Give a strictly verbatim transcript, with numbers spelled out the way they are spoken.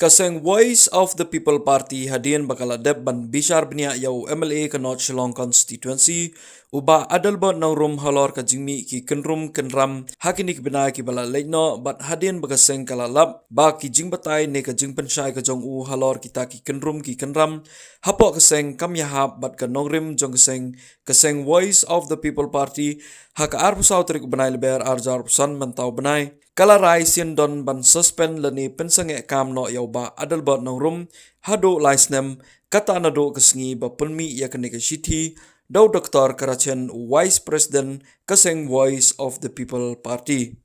Ka seng Voice of the People Party hadien ba ka la dep ban bishar bniah ïa u M L A ka North Shillong Constituency, u Bah Adelbert Nongrum halor ka jingmih ki kynrum kynram ha kine ki bnai ki ba la leit noh, bad hadien ba ka seng ka la lap ba ki jingbatai ne ka jingpynshai ka jong u halor kita ki kynrum ki kynram hapoh ka seng kam ïahap bad ka nongrim jong ka seng, ka seng Voice of the People Party, ha ka arphew saw tarik u bnai Lber ar hajar arphew san mynta u bnai, ka la rai sien don ban suspend lane pynsangeh kam noh ïa u Bah Adelbert Nongrum haduh lai snem, kata naduh ka sngi ba pynmih ïa kane ka shithi da u Doktor Karachen, u Vice President ka seng Voice of the People Party.